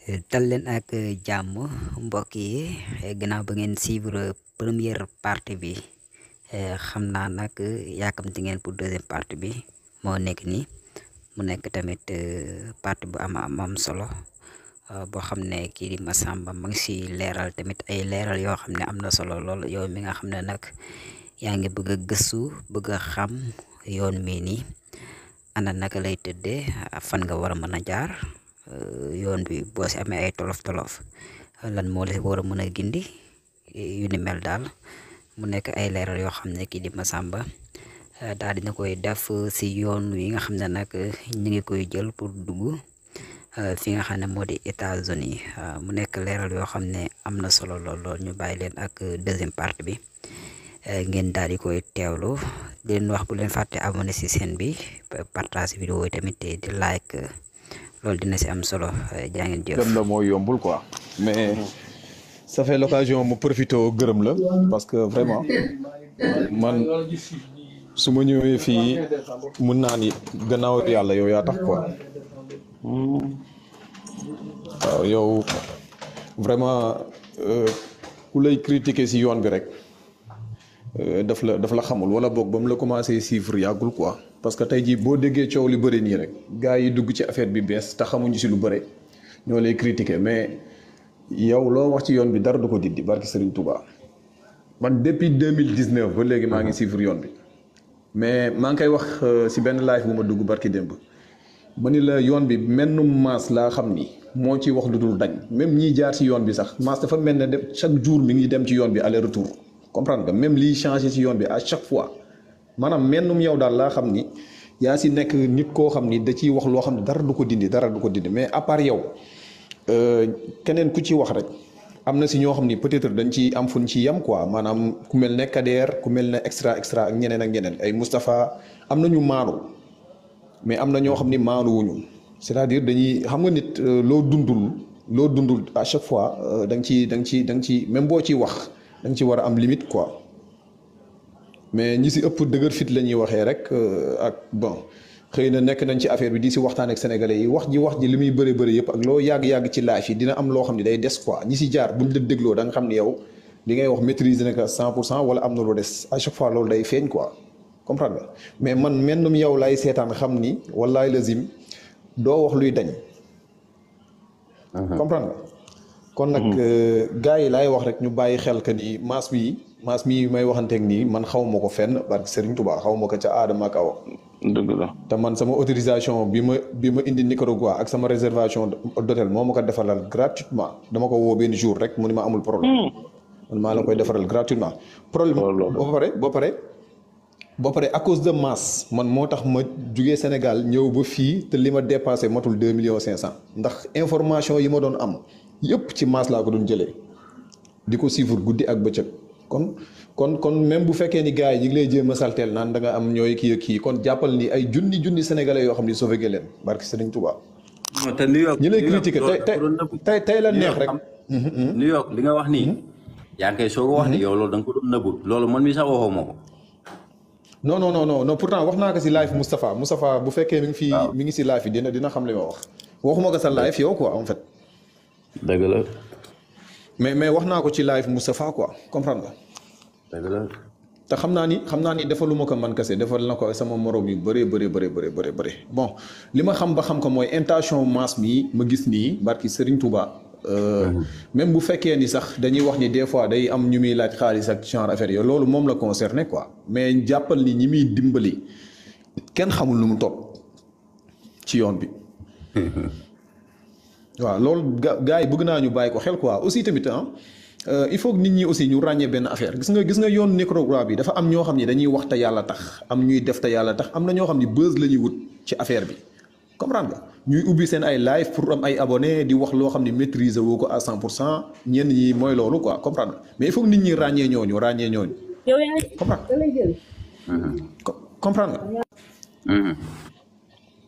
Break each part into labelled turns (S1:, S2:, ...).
S1: dal leen ak jàmm mbokk yi gannaaw ba ngeen suivre première partie bi xam naa nag yaakamti ngeen pour deuxième partie bi moo nekk nii mu nekk tamit partie bu am solo boo xam ne kii di Massamba ma ngi si leeral tamit ay leeral yoo xam ne am na solo lool yow mi nga xam ne nag yaa ngi bëgg a gëstu bëgg a xam yoon mii nii ana naka lay tëddee fan nga war a mën a jaar yoon bi boo si amee ay tolof lan moo la war a mën a gindi yu ni mel daal mu nekk ay leeral yoo xam ne kii di Massamba daal dina koy def si yoon wi nga xam ne nag ñu ngi koy jël pour dugg fi nga xam ne moo di États-Unis mu nekk leeral yoo xam ne am na solo lool ñu bàyyi leen ak deuxième partie bi ngeen daal di koy teewlu di leen wax bu leen fàtte abonné si chaîne bi partage vidéo yi tamit di like loolu dina si am solo jaa ngeen jëf.
S2: gërëm la mooy yombul quoi mais ça fait l'occasion mu profité gërëm la parce que vraiment man su ma ñëwee fii mun naa ni gannaaw yàlla yow yaa tax quoi waaw yow vraiment ku lay critiquer si yoon bi rek daf la xamul wala boog ba mu la commencé suivre yàggul quoi parce que tey jii boo déggee coow li bëri nii rek gars yi dugg ci affaire bi bees te xamuñu si lu bëre ñoo lay critiquer mais yow loo wax ci yoon bi dara du ko dindi barki Serigne Touba man depuis 2019 ba léegi maa ngi suivre yoon bi mais maa ngi koy wax si benn live bu ma dugg barki démb ma ni la yoon bi mennum maas laa xam ni moo ci wax lu dul dañ même ñiy jaar si yoon bi sax maas dafa mel ne chaque jour mi ngi dem ci yoon bi aller retour comprendre nga même liy changé ci yoon bi à chaque fois maanaam mennum yow daal laa xam ni yaa si nekk nit koo xam ni da ciy wax loo xam ne dara du ko dindi mais à part yow keneen ku ci wax rek am na si ñoo xam ni peut-être dañ ci am fuñ ci yem quoi maanaam ku mel ne Kader ku mel ne extra ak ñeneen ay Moustapha am na ñu maanu mais am na ñoo xam ni maanuwuñu c'est-à-dire dañuy xam nga nit loo dundul à chaque fois da nga ci même boo ciy wax da nga ci war a am limite quoi mais ñi si ëpp dëgër fit la ñuy waxee rek ak bon xëy na nekk nañ ci affaire bi di si waxtaan ak sénégalais yi wax ji li muy bëri yëpp ak loo yàgg ci laaj yi dina am loo xam ne day des quoi ñi si jaar buñ la dégloo da nga xam ne yow li ngay wax maîtriser na ko 100% wala am na lu des à chaque fois loolu day feeñ quoi comprendre nga mais man mennum yow lay seetaan xam ni wallaay lazim doo wax luy dañ. comprendre nga. kon nag gars yi laay wax rek ñu bàyyi xel que ni maas mi may waxanteeg nii man xaw ma ko fenn barke Serigne Touba xaw ma ko ca Adama ak Awa.
S3: dëgg la
S2: te man sama autorisation bi ma indi Nicaragua ak sama réservation d'hôtel moo ma ko defaral gratuitement dama ko woo benn jour rek mu ni ma amul problème. man maa la koy defaral gratuitement. problème boo pare à cause de masse man moo tax ma jugee Sénégal ñëw ba fii te li ma dépassé matul 2,5 millions ndax information yi ma doon am. yëpp ci maas laa ko doon jëlee di ko suivre guddi ak bëccëg kon même bu fekkee ni gars yi ñu ngi lay jéem a salteel naan da nga am ñooy kii kon jàppal ni ay junni sénégalais yoo xam ni sauvé leen barki Serigne Touba.
S3: non te New York
S2: ñi lay critiquer tey la neex rek.
S3: New York li nga wax nii. yaa ngi koy soog a wax ni yow loolu da nga ko doon nëbbu loolu man mii sax waxoo ma ko.
S2: non pourtant wax naa ko si live Moustapha bu fekkee mi ngi si live yi dina xam li ma wax waxuma ko sa live yow quoi en fait.
S3: dëgg la.
S2: mais wax naa ko ci live Moustapha quoi comprendre nga.
S3: dëgg la.
S2: te xam naa ni defaluma ko man kese defal na ko sama morom yu bëri bon li ma xam ba xam ko mooy intention masse mi ma gis nii barki Serigne Touba. même bu fekkee ni sax dañuy wax ni des fois day am ñu muy laaj xaalis ak genre affaire yooyu loolu moom la concerné quoi mais jàppal ni ñi muy dimbali kenn xamul lu mu topp ci yoon bi. waaw loolu gars yi bëgg naa ñu bàyyi ko xel quoi aussi tamit il faut que nit ñi aussi ñu ràññee benn affaire gis nga yoon Nicaragua bi dafa am ñoo xam ni dañuy wax te yàlla tax am ñuy def te yàlla tax am na ñoo xam ni buzz la ñuy wut ci affaire bi comprendre nga ñuy ubbi seen ay live pour am ay abonnés di wax loo xam ni maîtriser woo ko à 100% ñenn ñi mooy loolu quoi comprendre mais il faut que nit ñi ràññee ñooñu. comprendre nga.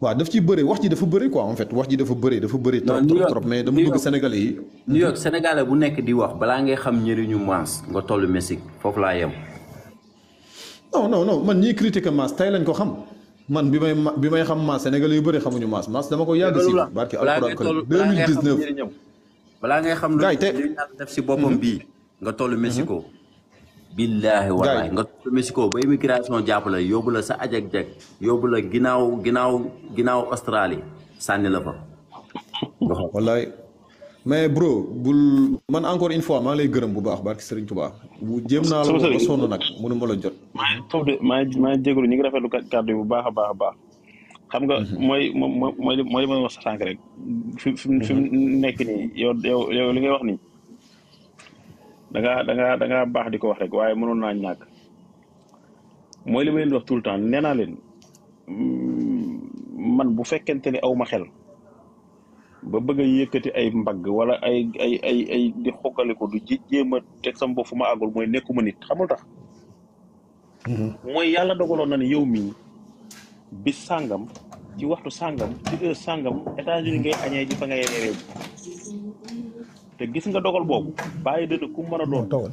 S2: waaw daf ci bëri wax ji dafa bëri quoi en fait wax ji dafa bëri trop mais dama bëgg sénégalais yi.
S3: New York sénégalais bu nekk di wax balaa ngay xam njëriñu maas nga tollu Mexique foofu laa yem.
S2: non man ñiy critiquer maas tey lañ ko xam man bi may xam maas sénégalais yu bëri xamuñu maas dama ko yàgg si. barki alxuraan 2019
S3: balaa ngay xam lu
S2: gars yi te
S3: li yàlla def si boppam bii nga toll Mexico. billaahi
S2: gars
S3: wallaahi
S2: yi
S3: nga toll Mexico ba immigration jàpp la yóbbu la sa ajak-jak yóbbu la ginnaaw Australie sànni la fa.
S2: wallaay mais bro bul man encore une fois maa lay gërëm bu baax barki Serigne Touba bu jéem naa la ba sonn nag mënu ma la jot.
S4: foofu de maa jégalu ñu ngi rafetlu kàddu yi bu baax a baax a baax xam nga mooy li ma wax sa sànq rek fi mu nekk nii yow li ngay wax nii da ngaa baax di ko wax rek waaye mënoon naa ñàkk mooy li ma leen di wax tout le temps nee naa leen man bu fekkente ne aw ma xel ba bëgg a yëkkati ay mbagg wala ay di xokkaliku du jéem a teg sama bopp fu ma àggul mooy nekkuma nit xamul tax mooy yàlla dogaloon na ne yow mii bis sàngam ci waxtu sàngam ci heure sàngam États-Unis ngay añee ji fa ngay reeree te gis nga dogal boobu bàyyi dëdd ku mën a doon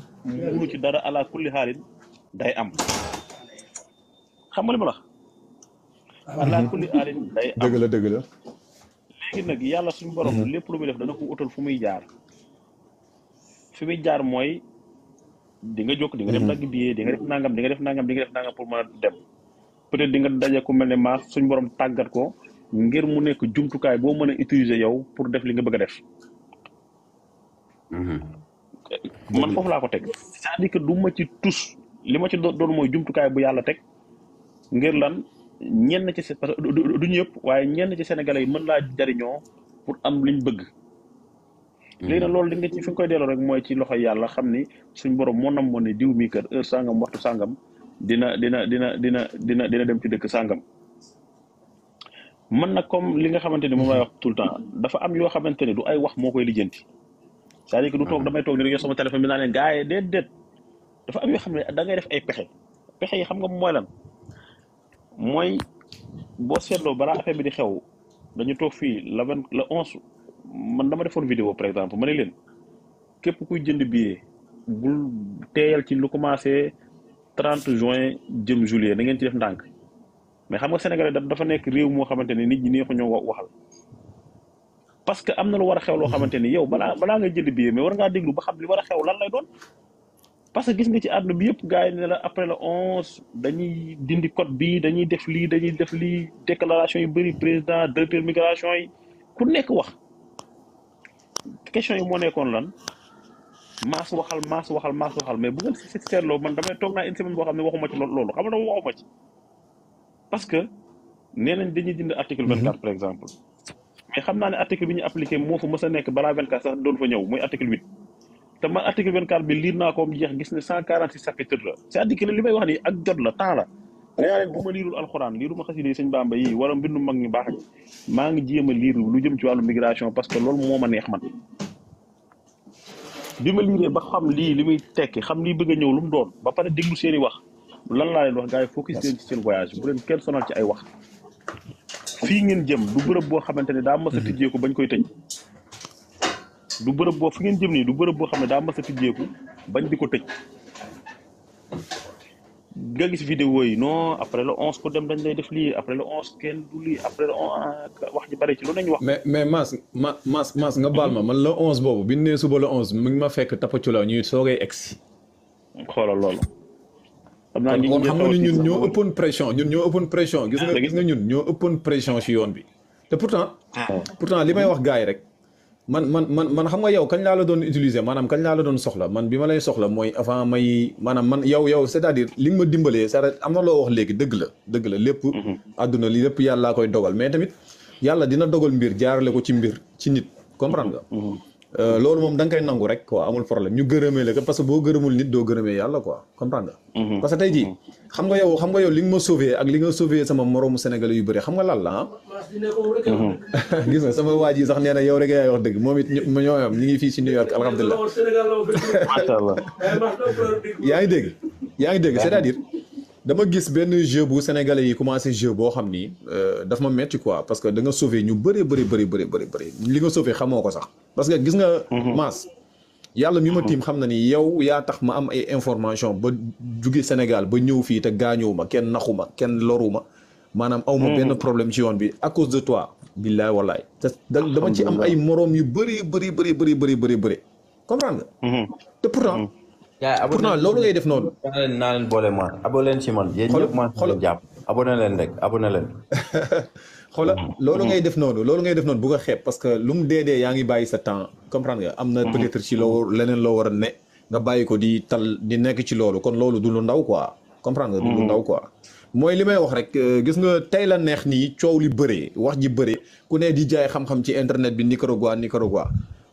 S4: munu ci dara ala kulli xaalin day am xam nga li ma la ala kulli xaalin day am
S2: dëgg la
S4: léegi nag yàlla suñu borom lépp lu muy def dana ko utal fu muy jaar fi muy jaar mooy di nga jóg di nga def dagg billet di nga def nangam di nga def nangam pour mën a dem peut-être di nga daje ku mel ne maas suñu borom tàggat ko ngir mu nekk jumtukaay boo mën a utiliser yow pour def li nga bëgg a def. man foofu laa ko teg c'est-à-dire que du ma ci tus li ma ci doon mooy jumtukaay bu yàlla teg ngir lan ñenn ci parce que du ñu yëpp waaye ñenn ci sénégalais yi mën laa jariñoo pour am liñ bëgg. léegi nag loolu li nga ci fi nga koy delloo rek mooy ci loxo yàlla xam ni suñ borom moo nam moo ne diw mii kër heure sangam waxtu sangam dina dem ci dëkk sangam. man nag comme li nga xamante ni moom lay wax tout le temps dafa am yoo xamante ni du ay wax moo koy lijjanti. c'est-à-dire que du toog damay toog ni rek sama téléphone bi naa leen gars yi déet dafa am yoo xam ne da ngay def ay pexe yi xam nga mooy lan mooy boo seetloo balaa affaire bi di xew dañu toog fii le 11 man dama defoon vidéo par exemple ma ne leen képp kuy jënd billet bul teeyal ci lu commencé 30 juin jëm juillet da ngeen ci def ndànk mais xam nga Sénégal dafa nekk réew moo xamante ne nit ñi neexu ñoo waxal parce que am na lu war a xew loo xamante ni yow balaa ngay jënd billet mais war ngaa déglu ba xam li war a xew lan lay doon parce que gis nga ci àdduna bi yëpp gars yi ne la après le 11 dañuy dindi code bi dañuy def lii déclaration yu bëri président directeur migration yi ku nekk wax question yi moo nekkoon lan maas waxal mais bu ngeen si seetloo man damay toog naa une semaine boo xam ne waxuma ci loolu xam nga waxuma ci parce que nee nañ dañuy dindi article 24 par exemple mais xam naa ne article bi ñu appliqué moo fa mës a nekk balaa 24 sax doon fa ñëw muy article 8 te man article 24 bi liir naa ko mu jeex gis ne 146 chapitre la c'est-à-dire que li may wax nii ak jot la temps la danaa leen bu ma liirul alxuraan liiruma xasida yi sëñ Bamba yi wala mbindu mag ñu baax ñi maa ngi jéem a liir lu jëm ci wàllu migration parce que loolu moo ma neex man bi ma liiree ba xam lii li muy tekki xam lii bëgg a ñëw lu mu doon ba pare déglu seen i wax lan laa leen wax gars yi focus leen ci seen voyage bu leen kenn sonal ci ay wax fii ngeen jëm du bërëb boo xamante ne daa mës a tijjeeku bañ koy tëj du bërëb boo fi ngeen jëm nii du bërëb boo xam ne daa mës a tijjeeku bañ di ko tëj nga gis vidéo yi non après le 11 ko dem dañ lay def lii après le 11 kenn du lii après le 11 wax ji bari ci lu nañ wax.
S2: mais Mass nga baal ma man le 11 boobu bi ñu nee suba le 11 mi ngi ma fekk tapatu la ñuy soogay egsi.
S4: xoolal loolu.
S2: xam naa kon xam nga ni ñun ñoo ëppoon pression gis nga ñun ñoo ëppoon pression ci yoon bi te pourtant li may wax gars yi rek man xam nga yow kañ laa la doon utiliser maanaam kañ laa la doon soxla man bi ma lay soxla mooy avant may maanaam man yow c'est-à-dire li nga ma dimbalee c'est am na loo wax léegi dëgg la lépp àdduna li lépp yàlla laa koy dogal mais tamit yàlla dina dogal mbir jaarale ko ci nit comprendre nga loolu moom da nga koy nangu rek quoi amul problème ñu gërëmee la ko parce que boo gërëmul nit doo gërëmee yàlla quoi comprendre nga parce que tey jii xam nga yow li nga ma sauvé ak li nga sauvé sama moroomu sénégalais yu bëri xam nga lan la gis nga sama waa ji sax nee na yow rek yaay wax dëgg moom it ñoo am ñu ngi fii ci New York alhamdulilah
S4: macha allah
S2: yaa ngi dégg c'est-à-dire dama gis benn jeu bu sénégalais yi commencé jeu boo xam ni daf ma metti quoi parce que da nga sauvé ñu bëri li nga sauvé xamoo ko sax parce que gis nga Mass yàlla mi ma tiim xam na ni yow yaa tax ma am ay information ba jóge Sénégal ba ñëw fii te gaañuwu ma kenn naxu ma kenn loru ma maanaam aw ma benn problème ci yoon bi à cause de toi billaay wallaay te dama ci am ay moroom yu bëri comprendre nga te pourtant loolu ngay def noonu
S3: naa leen boole ma abonné leen ci man yéen ñëpp man jàpp abonné leen rek abonné leen
S2: xoola loolu ngay def noonu bu ko xeeb parce que lu mu dee yaa ngi bàyyi sa temps comprendre nga am na peut-être ci loo leneen loo war a ne nga bàyyi ko di nekk ci loolu kon loolu du lu ndaw quoi comprendre nga du lu ndaw quoi mooy li may wax rek gis nga tey la neex nii coow li bëree wax ji bëree ku ne di jaay xam-xam ci internet bi Nicaragua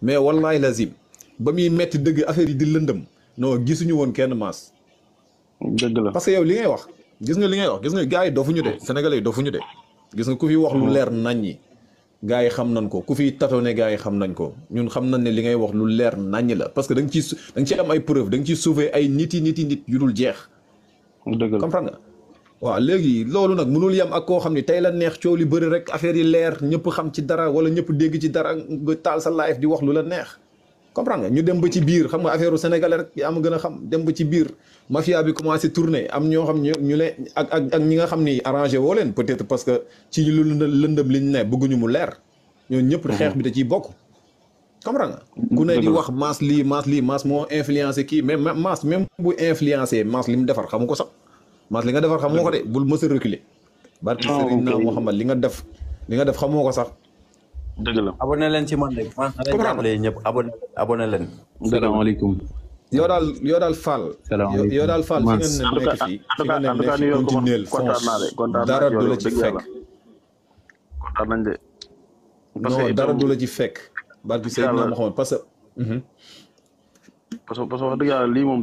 S2: mais wallahi lazim ba muy metti dëgg affaire yi di lëndëm non gisuñu woon kenn maas
S4: dëgg la
S2: parce que yow li ngay wax gis nga gars yi dofuñu de sénégalais yi dofuñu de gis nga ku fi wax lu leer nañ ñi gars yi xam nañ ko ku fi tatone gars yi xam nañ ko ñun xam nañ ne li ngay wax lu leer nañ la parce que da nga ci am ay preuve da nga ciy sauver ay nit yu dul jeex
S4: dëgg la
S2: comprendre nga waaw léegi loolu nag mënul yem ak koo xam ne tey la neex coow li bëri rek affaire yi leer ñëpp xam ci dara wala ñëpp dégg ci dara nga taal sa live di wax lu la neex comprendre nga ñu dem ba ci biir xam nga affaire u sénégalais rek yaa ma gën a xam dem ba ci biir mafia bi commencé tourner am ñoo xam ñu leen ak ñi nga xam ni arrangé woo leen peut-être parce que ci lu lëndëm liñ ne bëgguñu mu leer ñoo ñëpp xeex bi da ciy bokk comprendre nga ku ne di wax maas moo influencé kii mais maas même bu influencé maas li mu defar xamu ko sax maas li nga defar xamoo ko de bul mës a reculer barki Seydina Muhammad li nga def xamoo ko sax
S4: dëgg la
S3: abonné leen ci man rek man jàppale ñëpp abonné leen
S5: salaamaaleykum
S2: yow daal Fall yow daal Fall fi ngeen nekk fii fi ngeen nekk fii continuer fonce dara du la ci fekk
S4: kontaan nañ de
S2: non dara du la ci fekk barki Seydina Muhammad parce que
S4: wax dëgg yàlla lii moom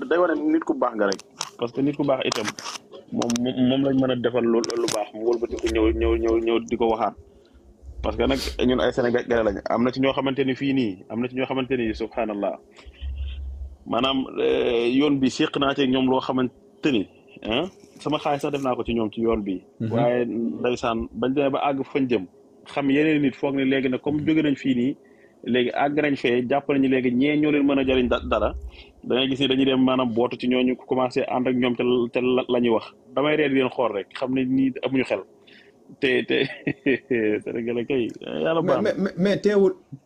S4: day wane nit ku baax nga rek parce que nit ku baax itam moom lañ mën a defal lu baax mu wëlbati ko ñëw di ko waxaat parce que nag ñun ay Sénégalais lañ am na ci ñoo xamante ni fii nii am na ci ñoo xamante ni subhanallah maanaam yoon bi séq naa ci ñoom loo xamante ni sama xaalis sax def naa ko ci ñoom ci yoon bi waaye ndeysaan bañ demee ba àgg fañ jëm xam yeneen nit foog ne léegi nag comme jóge nañ fii nii léegi àgg nañ fee jàpp nañu léegi ñee ñoo leen mën a jariñ dara da ngay gis ni dañuy dem maanaam bootu ci ñooñu commencé ànd ak ñoom te la ñuy wax damay ree di leen xool rek xam ne nii amuñu xel te Sénégalais kay yàlla baax
S2: mais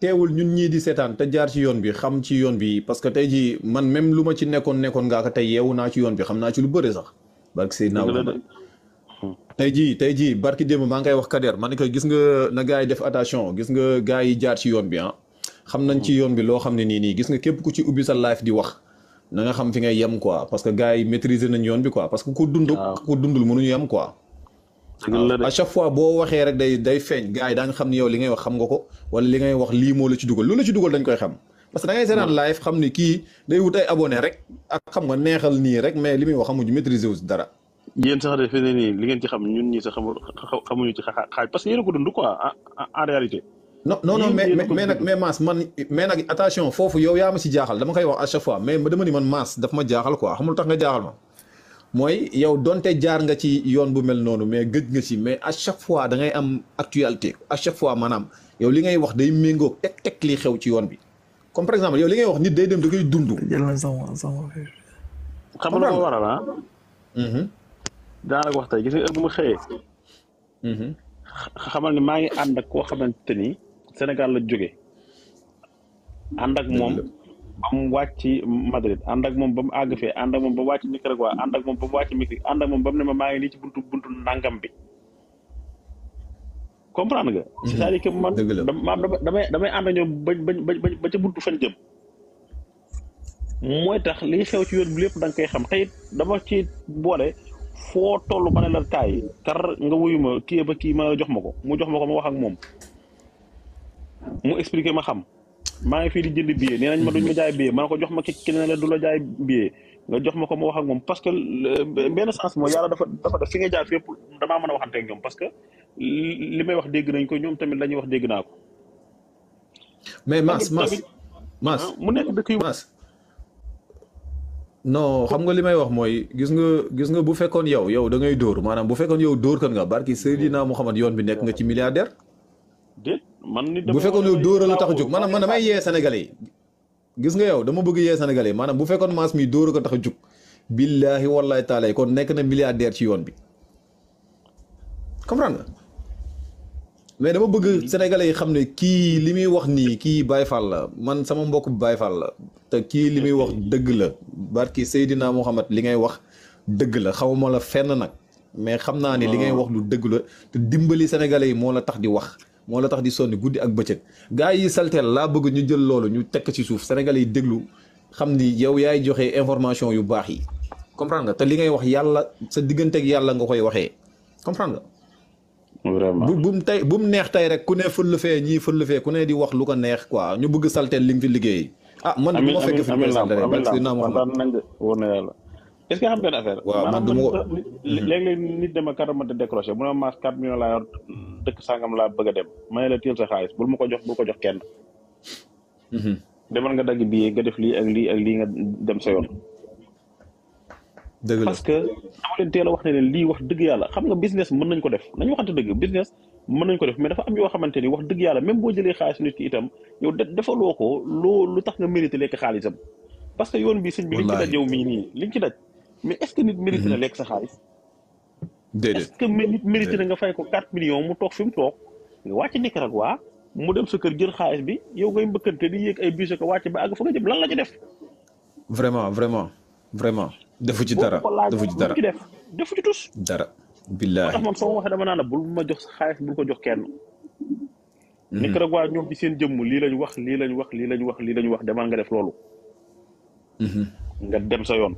S2: teewul ñun ñii di seetaan te jaar ci yoon bi xam ci yoon bi parce que tey jii man même lu ma ci nekkoon ngaa ko tey yeewu naa ci yoon bi xam naa ci lu bëri sax barki Seydina Muhammad tey jii barki démb maa ngi koy wax Kader man ni ko gis nga na gars yi def attention gis nga gars yi jaar ci yoon bi xam nañ ci yoon bi loo xam ne nii gis nga képp ku ci ubbi sa live di wax na nga xam fi ngay yem quoi parce que gars yi maîtriser nañ yoon bi quoi parce que ku dundul mënuñu yem quoi à chaque fois boo waxee rek day feeñ gars yi daañu xam ni yow li ngay wax xam nga ko wala li ngay wax lii moo la ci dugal lu la ci dugal dañ koy xam parce que da ngay seetaan live xam ni kii day wut ay abonné rek ak xam nga neexal nii rek mais li muy wax xamuñu maîtriser wu si dara
S4: yéen sax de fi ne nii li ngeen ci xam ñun ñii sax xamuñu ci xaaj parce que yéen a ko dund quoi en réalité
S2: non mais Mass mais nag attention foofu yow yaa ma si jaaxal dama koy wax à chaque fois mais dama ni man Mass daf ma jaaxal quoi xamul tax nga jaaxal ma mooy yow donte jaar nga ci yoon bu mel noonu mais gëj nga ci mais à chaque fois da ngay am actualité à chaque fois maanaam yow li ngay wax day méngóog teg li xew ci yoon bi comme par exemple yow li ngay wax nit day dem da koy dund.
S4: xam nga lu waral daanaka wax tey gis nga heure bu ma xëyee. xamal ni maa ngi ànd ak koo xamante ni Sénégal la jóge ànd ak moom ba mu wàcc Madrid ànd ak moom ba mu àgg fee ànd ak moom ba mu wàcc Nicaragua ànd ak moom ba mu wàcc Mexique ànd ak moom ba mu ne ma maa ngi nii ci buntu nangam bi comprendre nga. c'est-à-dire que man damay ànd ak ñoom ba ca buntu fan jëm. mooy tax liy xew ci yoon bi lépp da nga koy xam tey dama ci boole foo toll ma ne la kaay kar nga wuyu ma kii ba kii ma jox ma ko mu jox ma ko ma wax ak moom mu expliquer ma xam maa ngi fii di jënd billet nee nañ ma duñ ma jaay billet ma ne ko jox ma ki ne la du la jaay billet nga jox ma ko ma wax ak moom parce que benn sens mooy yàlla dafa def fi nga jaar fépp damaa mën a waxante ak ñoom parce que li may wax dégg nañ ko ñoom tamit la ñuy wax dégg naa ko.
S2: mais Mass
S4: mu nekk dëkk yu
S2: non xam nga li may wax mooy gis nga bu fekkoon yow da ngay dóor maanaam bu fekkoon yow dóor kan nga barki Seydina Muhammad yoon bi nekk nga ci milliardaire.
S4: déet man nit
S2: bu fekkoon yow dóor la tax a jóg man damay yee Sénégalais yi gis nga yow dama bëgg yee Sénégalais yi maanaam bu fekkoon Mass mi dóor ko tax a jóg billaahi wallaahi taala kon nekk na milliardaire ci yoon bi. comprendre nga mais dama bëgg sénégalais yi xam ne kii li muy wax nii kii Baye Fall la man sama mbokk Baye Fall la te kii li muy wax dëgg la barki Seydina Mohamed li ngay wax dëgg la xawma la fenn nag mais xam naa ne li ngay wax lu dëgg la te dimbali sénégalais yi moo la tax di wax moo la tax di sonni guddi ak bëccëg gars yi salteel laa bëgg ñu jël loolu ñu tekk ci suuf sénégalais yi déglu xam ni yow yaay joxe information yu baax yi comprendre nga te li ngay wax yàlla sa digganteeg yàlla nga koy waxee comprendre nga
S4: vraiment
S2: bu mu neex tey rek ku ne fël fee ñii fël fee ku ne di wax lu ko neex quoi ñu bëgg salteel li nga fi liggéey man du ma fekk fi ñu koy salteel rek si naa
S4: kontaan nañ de wóor na yàlla est-ce que xam ngeen affaire
S2: waaw man du ma
S4: léeg-léeg nit dama carte ma décroché mu ne ma 4 millions laa yor dëkk sangam laa bëgg a dem ma ne la téel sa xaalis bul ko jox kenn demal nga dagg billet nga def lii ak lii ak lii nga dem sa yoon
S2: dëgg la
S4: parce que dama leen teel a wax ne leen lii wax dëgg yàlla xam nga business mën nañ ko def nañu waxante dëgg business mën nañ ko def mais dafa am yoo xamante ni wax dëgg yàlla même boo jëlee xaalis nit ki itam yow defaloo ko lu tax nga mérité lekk xaalisam parce que yoon bi sëñ bi liñ ci daj yow mii nii liñ ci daj mais est-ce que nit mérité na lekk sa xaalis
S2: déedéet
S4: est-ce que nit mérité na nga fay ko 4 millions mu toog fi mu toog nga wàcc Nicaragua mu dem sa kër jël xaalis bi yow ngay mbëkkante di yéeg ay bus ko wàcc ba àgg fa nga jëm lan la ci def
S2: vraiment defu ci dara
S4: defu ci tus
S2: dara billaahi
S4: tax man soo waxee dama naan la bul ma jox sa xaalis bul ko jox kenn Nicaragua ñoom ci seen jëmm lii lañ wax demal nga def loolu nga dem sa yoon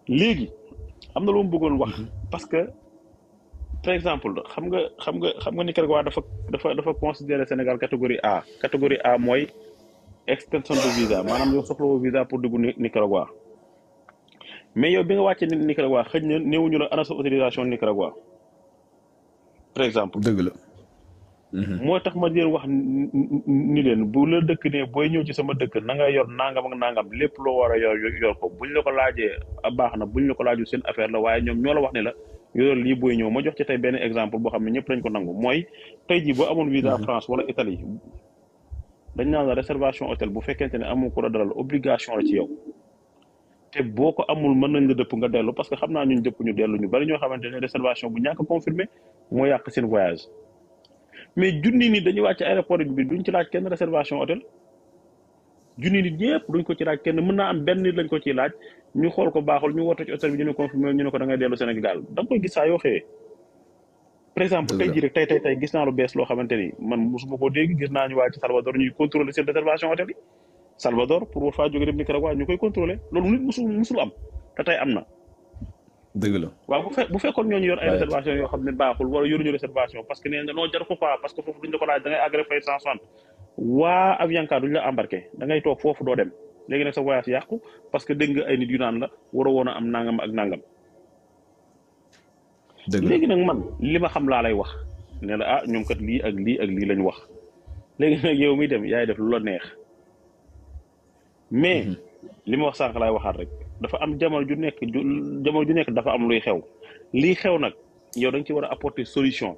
S4: léegi am na lu mu bëggoon wax parce que par exemple xam nga Nicaragua dafa considérer Sénégal catégorie A mooy extension de visa maanaam yow soxlawoo visa pour dugg Nicaragua mais yow bi nga wàccee Nicaragua xëj na néewuñu la ana sa autorisation Nicaragua par exemple
S2: dëgg la
S4: moo tax ma leen wax ni leen bu la dëkk ne booy ñëw ci sama dëkk na nga yor nangam ak nangam lépp loo war a yor ko buñ la ko laajee baax na buñ la ko laaju seen affaire la waaye ñoom ñoo la wax ne la yor lii booy ñëw ma jox ci tey benn exemple boo xam ne ñëpp lañ ko nangu mooy tey jii boo amoon visa France wala Italie dañ naan la réservation hôtel bu fekkente ne amoo ko la dalal obligation la ci yow te boo ko amul mën nañ la dëpp nga dellu parce que xam naa ñun dëpp ñu dellu ñu bari ñoo xamante ne réservation bu ñàkk confirmé moo yàq seen voyage mais junni nit dañuy wàcc aéroport bi duñ ci laaj kenn réservation hôtel junni nit ñëpp duñ ko ci laaj kenn mën naa am benn nit lañ ko ciy laaj ñu xool ko baaxul ñu woote ci hôtel bi ñu ne confirmé ñu ne ko da ngay dellu Sénégal da nga koy gis saa yoo xëyee par exemple tey jii rek tey gis naa lu bees loo xamante ni man mosuma koo dégg gis naa ñu waa ci Salvador ñuy contrôler seen réservation hôtel yi Salvador pour war faa jóge dem Nicaragua ñu koy contrôler loolu nit musul am te tey am na
S2: dëgg la
S4: waaw bu fekkoon ñooñu yor ay réservation yoo xam ne baaxul wala yoruñu réservation parce que nee nga noo jar ko quoi parce que foofu duñ la ko laaj da ngay agré fay 160 waa Avianca duñ la embarqué da ngay toog foofu doo dem léegi nag sa voyage yàqu parce que dégg nga ay nit yu naan la war a woon a am nangam ak nangam léegi nag man li ma xam laa lay wax ne la ñoom kat lii ak lii ak lii lañ wax léegi nag yow miy dem yaay def lu la neex mais li ma wax sànq laay waxaat rek dafa am jamono ju nekk dafa am luy xew lii xew nag yow da nga ci war a apporter solution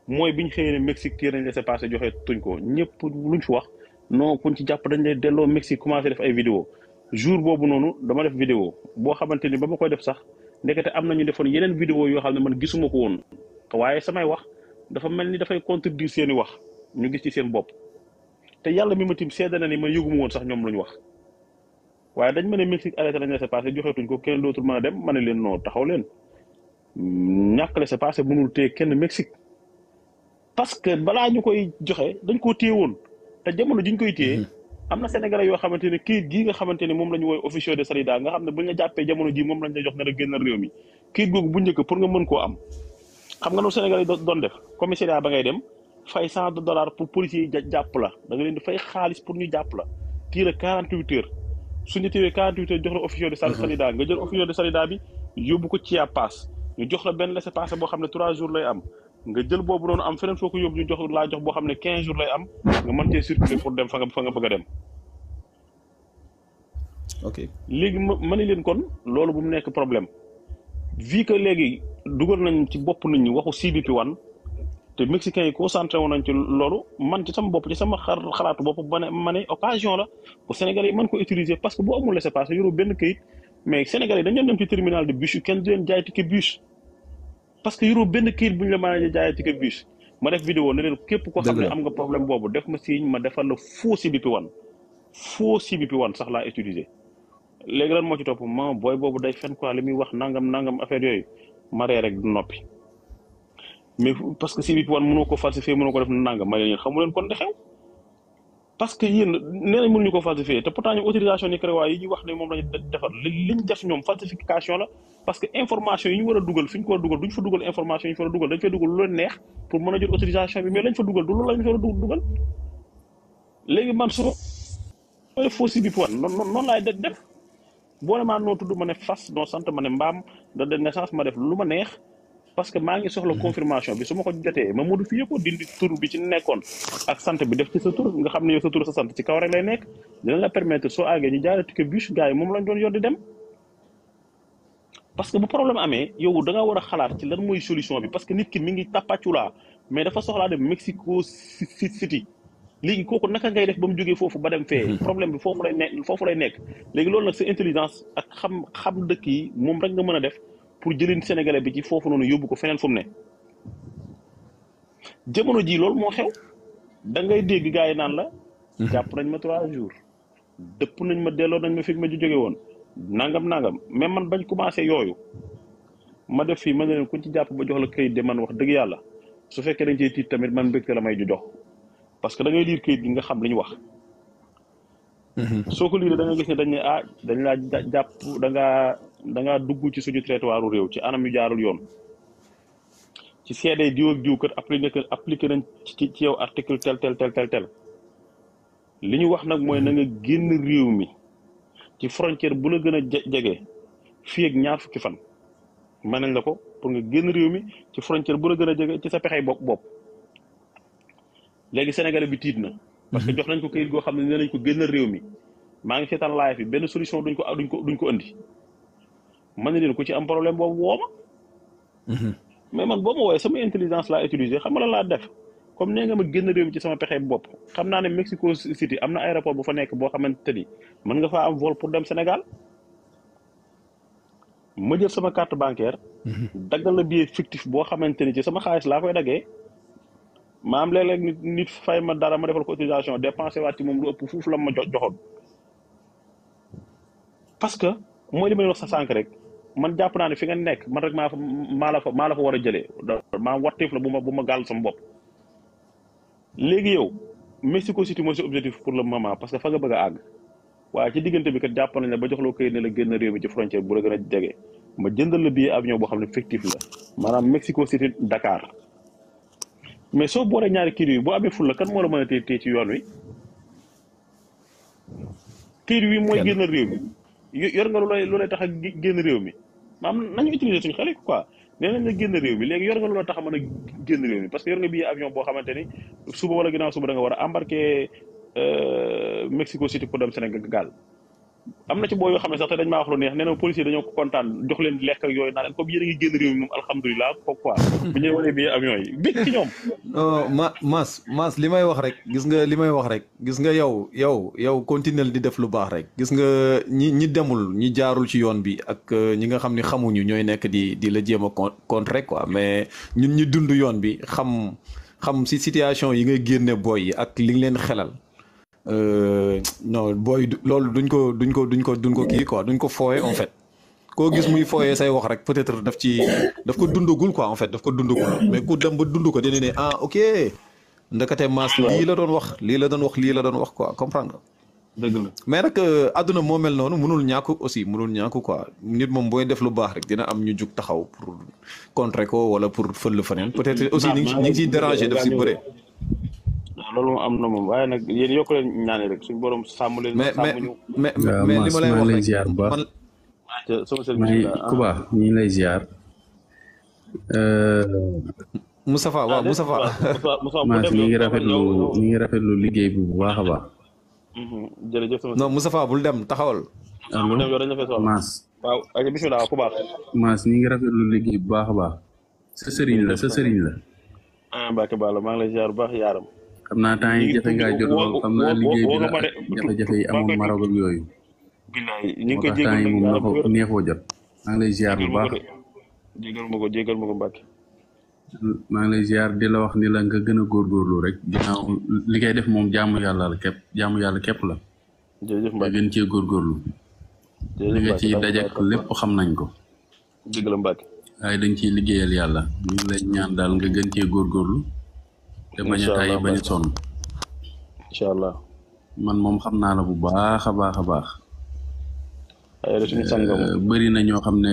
S4: mooy biñ xëyee ne Mexique téye nañ laissez-passer joxe tuñ ko ñëpp luñ fi wax non kuñ ci jàpp dañ lay delloo Mexique commencé def ay vidéo jour boobu noonu dama def vidéo boo xamante ni ba ma koy def sax ndekete am na ñu defoon yeneen vidéo yoo xam ne man gisuma ko woon waaye samay wax dafa mel ni dafay contredire seeni wax ñu gis ci seen bopp te yàlla mi ma tim seede na ni man yëguma woon sax ñoom lu ñu wax waaye dañ ma ne Mexique arrêté nañ laissez-passer joxeetuñ ko kenn dootul mën a dem ma ne leen non taxaw leen ñàkk laissez-passer mënul téye kenn Mexique parce que balaa ñu koy joxe dañ koo téye woon te jamono jiñ koy téye am na sénégalais yoo xamante ne kayit gii nga xamante ne moom la ñu woy officier de salida nga xam ne buñ la jàppee jamono ji moom lañ la jox ne la génnal réew mi kayit googu bu njëkk pour nga mën koo am xam nga noonu sénégalais yi doon def commissariat ba ngay dem fay $100 pour policiers yi jàpp la da nga leen di fay xaalis pour ñu jàpp la téye la 48 heures suñu téyee 48 heures jox la officier de salida nga jël officier de salida bi yóbbu ko ci pass ñu jox la benn laissez-passer boo xam ne 3 jours lay am nga jël boobu noonu am feneen soo ko yóbbu ñu jox boo xam ne 15 jours lay am nga mën cee circuler pour dem fa nga bëgg a dem.
S2: ok
S4: léegi ma ne leen kon loolu bu mu nekk problème vu que léegi dugal nañ ci bopp nit ñi waxu CBP1 te mexicains yi concentré wu nañ ci loolu man ci sama bopp ci sama xalaatu bopp ma ne occasion la pour Sénégalais yi mën ko utiliser parce que boo amul laissez-passer yoroo benn këyit mais Sénégalais yi dañu dem ci terminal de bus yu kenn du leen jaay ticket bus parce que yoroo benn kayit bu ñu la mën a jaayee ticket bus ma def vidéo ne leen képp koo xam
S5: dëgg
S4: ne
S5: la
S4: am nga problème boobu def ma signe ma defal la faux CBP1 sax laa utiliser léegi lan moo ci topp ma booy boobu day fen quoi li muy wax nangam affaire yooyu ma ree rek du noppi mais parce que CBP1 mënoo ko falsifier mënoo ko def nangam ma leen xamu leen kon di xew parce que yéen nee nañ mënuñu ko falsifier te pourtant ñoom autorisation Nicaragua yi ñu wax ne moom lañu defar liñ def ñoom falsification la parce que information yi ñu war a dugal fi ñu ko war a dugal duñ fa dugal information yi ñu fa war a dugal dañ fay dugal lu leen neex pour mën a jot autorisation bi mais lañ fa dugal du loolu lañ fa war a dugal léegi man su ma def faux CBP1 noonu laay def boo ne maa noo tudd ma ne fas noo sant ma ne mbaam date de naissance ma def lu ma neex parce que maa ngi soxla confirmation bi su ma ko jotee ma modifié ko dindi tur bi ci nekkoon ak sant bi def ci sa tur nga xam ne yow sa tur sa sant ci kaw rek lay nekk dina la permettre soo àggee ñu jaaree ticket bus gars yi moom lañ doon yor di dem parce que bu problème amee yow da nga war a xalaat ci lan mooy solution bi parce que nit ki mi ngi tapacula mais dafa soxlaa dem Mexico City léegi kooku naka ngay def ba mu jógee foofu ba dem fee problème bi foofu lay nekk léegi loolu nag sa intelligence ak xam dëkk yi moom rek nga mën a def pour jëlin sénégalais bi ci foofu noonu yóbbu ko feneen fu mu ne jamono ji loolu moo xew da ngay dégg gars yi naan la jàpp nañ ma 3 jours dëpp nañ ma delloo nañ ma fi ma jóge woon nangam mais man bañ commencé yooyu ma def fii ma ne leen kuñ ci jàpp ba jox la kayit de man wax dëgg yàlla su fekkee dañ cee tiit tamit man mbégte la may ju jox parce que da ngay liir kayit gi nga xam li ñu wax soo ko liiree da nga gis ne dañ ne dañ laa jàpp da ngaa dugg ci suñu territoire réew ci anam yu jaarul yoon ci seede diw ak diw kat appliqué nañ ci yow article tel li ñu wax nag mooy na nga génn réew mi ci frontière bu la gën a jege fii ak 2 fukki fan mën nañ la ko pour nga génn réew mi ci frontière bu la gën a jege ci sa pexey bopp léegi sénégalais bi tiit na parce que jox nañ ko kayit goo xam ne nee nañ ko génn réew mi maa ngi seetaan live bi benn solution duñ ko andi man ne leen ku ci am problème boobu woo ma mais man boo ma woowee sama intelligence laa utiliser xam nga la laa def comme nee nga ma génn réew mi ci sama pexe bopp xam naa ne Mexico City am na aéroport bu fa nekk boo xamante ni mën nga faa am vol pour dem Sénégal ma jël sama carte bancaire daggal la billet fictif boo xamante ni ci sama xaalis laa koy daggee ma am léeg-léeg nit fay ma dara ma defal ko autorisation dépensé waat ci moom lu ëpp fuuf la ma joxoon parce que mooy li ma wax sa sànq rek man jàpp naa ne fi nga nekk man rek maa la fa war a jëlee maa warteef la bu ma gàll sama bopp léegi yow Mexico City mooy sa objectif pour le moment parce que fa nga bëgg a àgg waaye ci diggante bi kat jàpp nañ la ba jox loo këyit ne la génn réew mi ci frontière bu la gën a jege ma jëndal la billet avion boo xam ne fictif la maanaam Mexico City Dakar mais soo boolee ñaari kii yi boo amee ful la kan moo la mën a téye ci yoon wi kii wi mooy génn réew mi yor nga lu lay tax a génn réew mi maanaam nañu utiliser suñu xel quoi nee nañ la génn réew mi léegi yor nga lu la tax a mën a génn réew mi parce que yor nga billet avion boo xamante ni suba wala ginnaaw suba da nga war a embarquer Mexico City pour dem Sénégal am na ci boo yoo xam ne sax te dañ maa wax lu neex nee na policier dañoo ko kontaan jox leen lekk ak yooyu naa leen comme yéen a ngi génn réew mi moom alhamdulilah quoi bu ñuy wanee billet avion yi bég ci ñoom
S5: Mass li may wax rek gis nga yow continuer di def lu baax rek gis nga ñi demul ñi jaarul ci yoon bi ak ñi nga xam ni xamuñu ñooy nekk di la jéem a contrer quoi mais ñun ñi dund yoon bi xam si situation yi nga génne boy yi ak li nga leen xelal non booy loolu duñ ko kii quoi duñ ko fooye en fait koo gis muy fooyee say wax rek peut-être daf ko dundagul quoi en fait daf ko dundagul mais ku dem ba dund ko dina ne ok ndakate Mass lii la doon wax quoi comprendre nga
S4: dëgg la
S5: mais nag àdduna moo mel noonu mënul ñàkk quoi nit moom booy def lu baax rek dina am ñu jug taxaw pour contrer ko wala pour fël feneen peut-être aussi ñi ngi ciy déranger daf si bëre
S4: loolu moom am na moom waaye nag yéen yokk leen ñaane rek suñu borom sàmm leen.
S5: mais li ma lay wax rek
S6: ziar bu baax ku baax ñu ngi lay ziar.
S5: Moustapha waaw Moustapha.
S6: Mass ñu ngi rafetlu liggéey bi bu baax a baax.
S4: jërëjëf
S5: non Moustapha bul dem taxawal.
S6: allo Mass.
S4: waaw ak bisimilah ku baax.
S6: Mass ñu ngi rafetlu liggéey bu baax a baax. sa sëriñ la.
S4: Mbacke Balla maa ngi lay ziar bu baax yaaram.
S6: xam naa temps yi jafe ngaa jot lool xam naa liggéey bi la jafe-jafe yi amoon Maroc ak yooyu.
S4: billaay ñu ngi koy
S6: jégal temps yi moom neexoo jot. maa ngi lay ziar bu baax.
S4: jégal ma ko Mbacke.
S6: maa ngi lay ziar di la wax ni la nga gën a góorgóorlu rek ginnaaw li ngay def moom jaamu yàlla la képp jaamu yàlla képp la.
S4: jërëjëf
S6: nga
S4: Mbacke
S6: gën cee góorgóorlu. li nga ciy dajak lépp xam nañ ko.
S4: dëgg la Mbacke.
S6: waaye dañ ciy liggéeyal yàlla ñu ngi lay ñaan daal nga gën cee góorgóorlu. te bañ a tàyyi bañ a sonn.
S4: incha allah.
S6: man moom xam naa la bu baax a baax a baax.
S4: ay rek suñu sangam.
S6: bëri na ñoo xam ne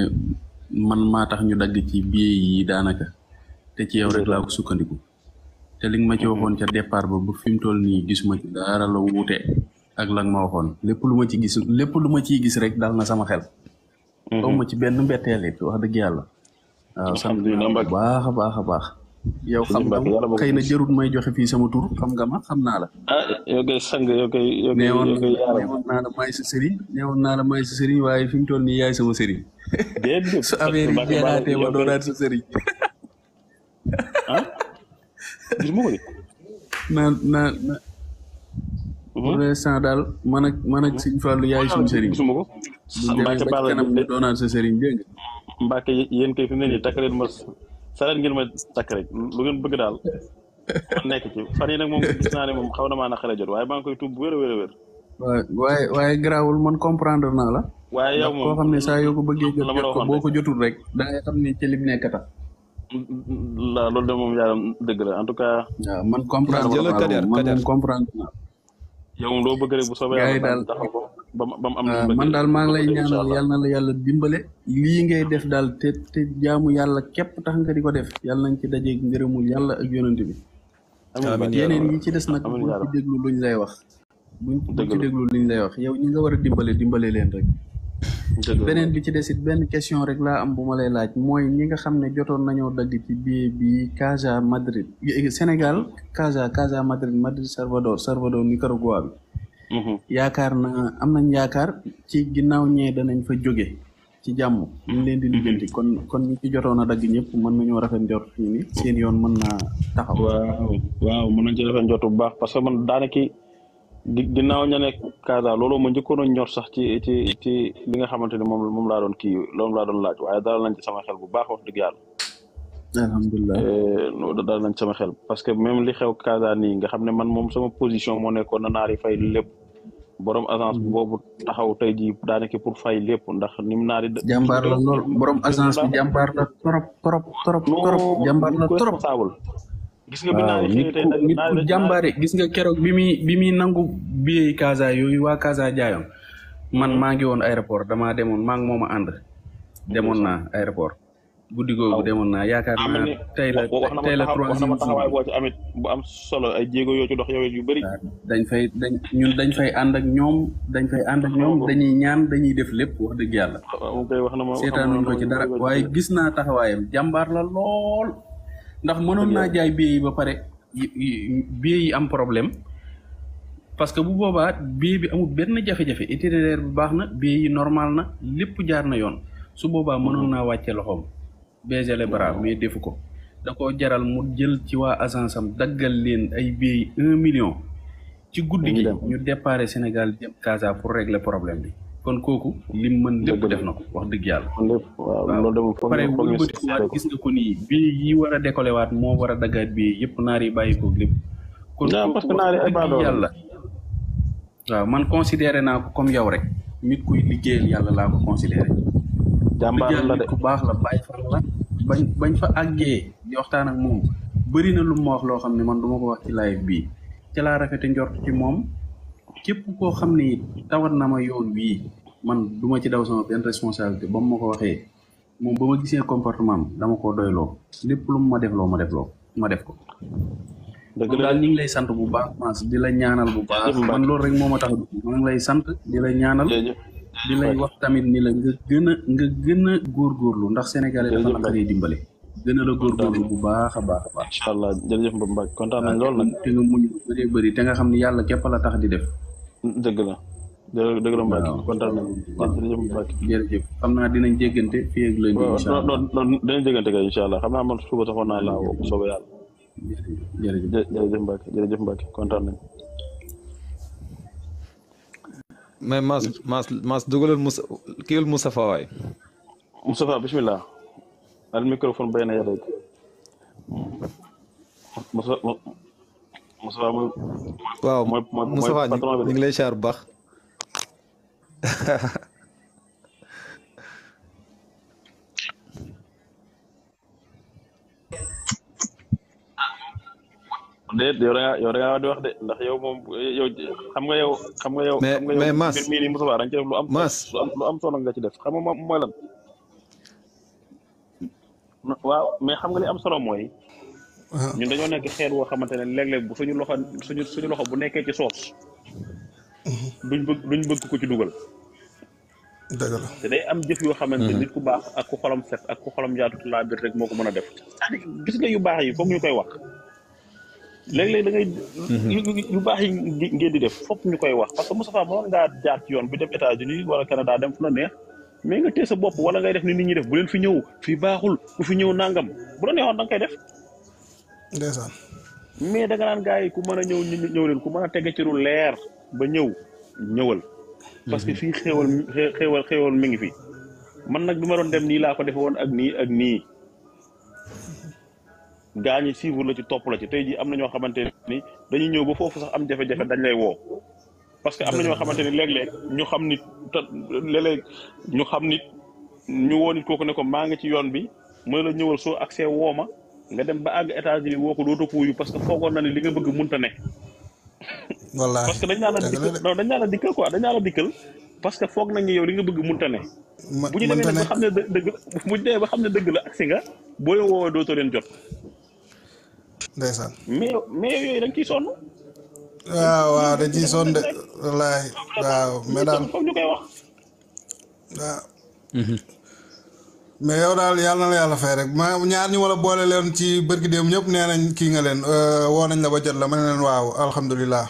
S6: man maa tax ñu dagg ci billet yi daanaka. te ci yow rek laa ko sukkandiku. te li nga ma ci waxoon ca départ ba fi mu toll nii gisuma ci dara la wuute ak la nga ma waxoon lépp lu ma ci gis lépp lu ma ciy gis rek dal na sama xel. aw ma ci benn mbetteel it wax dëgg yàlla. waaw sant naa bu baax a baax a baax. yow xam nga xëy na jarut may joxe fii sama tur xam nga ma xam naa la.
S4: ah yow kay sang yow kay
S6: neewoon naa la may sa sëriñ neewoon naa la may sa sëriñ waaye fi mu toll nii yaay sama sëriñ.
S4: déedéet
S6: su affaire yi jeexaatee ma doonaat sa sëriñ.
S4: ah gis nga ko de.
S6: na pour l'instant daal man ak Sëñ Fallu yaay suñu sëriñ.
S4: gisuma ko.
S6: Mbacke ba kanam mu doonaat sa sëriñ dégg nga.
S4: Mbacke yéen kay fi mu ne nii takk leen ma sareet ngeen ma takk rek lu ngeen bëgg daal man nekk ci fan yi nag moom gis naa ne moom xaw na maa naqare jot waaye maa ngi koy tuub bu wér a wér a wér.
S6: waaye garaawul man comprendre naa la.
S4: waaye yow moom
S6: koo xam ne saa yoo ko bëggee jot ko boo ko jotul rek da ngay xam ni ci lim nekk tax.
S4: la loolu de moom yaa dëgg la en tout cas.
S6: waaw man comprendre man comprendre naa.
S4: yow moom loo bëgg rek bu soobee
S6: yàlla daal
S4: taxaw ko ba mu am.
S6: man daal maa ngi lay ñaanal yàlla na la yàlla dimbale. lii ngay def daal te jaamu yàlla képp tax nga di ko def yàlla nañ ci dajeeg ngërëmul yàlla ak yonent bi. amiin yeneen yi ci des nag buñ ci déglu luñ lay wax. buñ ci déglu luñ lay wax yow ñi nga war a dimbale leen rek. beneen bi ci des it benn question rek laa am bu ma lay laaj mooy ñi nga xam ne jotoon nañoo dagg ci billet bi Casa Madrid Sénégal Casa Madrid Salvador Nicaragua bi. yaakaar naa am nañ yaakaar ci ginnaaw ñee danañ fa jóge ci jàmm ñu leen di lijjanti kon ñi ci jotoon a dagg ñëpp mën nañoo rafet njort fii ni seen yoon mën naa taxaw.
S4: waaw mën nañ ci rafet njort bu baax parce que man daanaka ginnaaw ña nekk Casa loolu ma njëkkoon a ñor sax ci li nga xamante ne moom laa doon loolu laa doon laaj waaye dalal nañ ci sama xel bu baax wax dëgg yàlla.
S6: alhamdulilah
S4: dalal nañ sama xel parce que même li xew Casa nii nga xam ne man moom sama position moo nekkoon na naari fay lépp borom agence boobu taxaw tey jii daanaka pour fay lépp ndax ni mu naari.
S6: jàmbaar la lool borom agence bi jàmbaar la trop jàmbaar la trop.
S4: gis nga bi naari xëy tey
S6: nit ku jàmbaare gis nga keroog bi muy nangu billet Casa yooyu waa Casa jaayoon man maa ngi woon aéroport damaa demoon maa ngi moom a ànd demoon naa aéroport guddi googu demoon naa yaakaar naa tey la troisième
S4: taxawaay boo ci amit bu am solo ay jéego yoo ci dox yow yu bëri
S6: dañ fay ànd ak ñoom dañuy ñaan dañuy def lépp wax dëgg yàlla seetaanuñ ko ci dara waaye gis naa taxawaayam jàmbaar la lool ndax mënoon naa jaay billet yi ba pare billet yi am problème parce que bu boobaa billet bi amul benn jafe-jafe itinéraire bi baax na billet yi normal na lépp jaar na yoon su boobaa mënoon naa wàcce loxoom baiser les bras mais defu ko da koo jaral mu jël ci waa agence am daggal leen ay billets 1 million ci guddi gi ñu déparé Sénégal jëm Casa pour régler problème bi kon kooku lim mën lépp def na ko wax dëgg yàlla. waaw pare wëlbatikuwaat gis nga ko nii bii yi war a décoller waat moo war a daggaat bii yëpp naar yi bàyyi ko lépp. kon
S4: parce que naar yi ay baadoo
S6: yàlla. waaw man considéré naa ko comme yow rek nit kuy liggéeyal yàlla laa ko considéré.
S4: jàmbaar la de
S6: ku baax la bàyyi fa la bañ fa àggee di waxtaan ak moom bëri na lu ma wax loo xam ne man du ma ko wax ci live bii ca laa rafete njort ci moom. képp koo xam ne it tawat na ma yoon wii man du ma ci daw sama benn responsabilité ba mu ma ko waxee moom ba ma gisee comportement am dama koo doyloo lépp lu mu ma def ma def ko. dëgg daal ñu ngi lay sant bu baax Mass di la ñaanal bu baax man loolu rek moo ma tax maa ngi lay sant di la ñaanal di lay wax tamit ni la nga gën a góorgóorlu ndax sénégalais dafa naqaree dimbale gën a la góorgóorlu bu baax a baax.
S4: incha allah jërëjëf Mbacke kontaan nañ lool nag.
S6: te nga muñ bëree bëri te nga xam ni yàlla képp la tax di def.
S4: dëgg la Mbacke kontaan nañ jërëjëf Mbacke
S6: jërëjëf xam naa dinañ jéggante fii ak lundi incha allah
S4: dinañ jéggante kay incha allah xam naa man suba saxoon naa laa woo bu soobee yàlla jërëjëf Mbacke kontaan nañ
S5: mais Mass dugalal kiiwul Moustapha waay
S4: Moustapha bismillah al microphone bayna yadayk Moussa Moussa
S5: waaw
S4: mooy
S5: Moustapha
S4: patron
S5: ñu
S4: bi
S5: ngi lay siyaar bu baax.
S4: déet yow da ngaa di wax de ndax yow moom yow xam nga yow
S5: mais Mass
S4: mbir mii nii Moussa da nga ci def lu am
S5: Mass
S4: lu am solo nga ci def xam nga moom mooy lan waaw mais xam nga li am solo mooy ñun dañoo nekk xeet woo xamante ne léeg-léeg bu suñu loxo bu nekkee ci soos duñ bëgg ko ci dugal
S7: dëgg la
S4: te day am jëf yoo xamante nit ku baax ak ku xolam set ak ku xolam jaatu laa biir rek moo ko mën a def gis nga yu baax yi foog ñu koy wax léeg-léeg da ngay yu baax yi ngeen di def foog ñu koy wax parce que Moustapha mënoon ngaa jaar ci yoon bi dem États-Unis wala Canada dem fu la neex mais nga téye sa bopp wala ngay def ni nit ñi def bu leen fi ñëw fii baaxul ku fi ñëw nangam bu la neexoon da nga koy def
S7: ndeysaan
S4: mais da nga naan gars yi ku mën a ñëw leen ku mën a tege ci lu leer ba ñëwal parce que fii xéewal mi ngi fi man nag bi ma doon dem nii laa ko defe woon ak nii gaa ñi suivre la ci topp la ci tey jii am na ñoo xamante ni dañuy ñëw ba foofu sax am jafe-jafe dañ lay woo parce que am na ñoo xamante ni léeg-léeg ñu xam nit léeg-léeg ñu xam nit ñu woo nit kooku ne ko maa ngi ci yoon bi mooy la ñëwal soo accès woo ma nga dem ba àgg États-Unis woo ko dootoo ko wuyu parce que foogoon na ni li nga bëgg munta ne
S7: wallaahi
S4: parce que dañ naa la dikkal quoi dañ naa la dikkal parce que foog nañ yow li nga bëgg munta ne bu ñu demee ba xam ne dëgg bu ñu demee ba xam ne dëgg la accès nga boo leen woowee dootoo leen jot
S7: ndeysaan
S4: mais yooyu da nga ciy sonn
S7: waaw dañ ciy sonn de wallaahi waaw mais daal
S4: foog ñu koy wax
S7: waaw mais yow daal yàlla na la yàlla fay rek ma ñaar ñu wala boole leen ci bërki déem ñëpp nee nañ kii nga leen woo nañ la ba jot la ma ne leen waaw alhamdulilah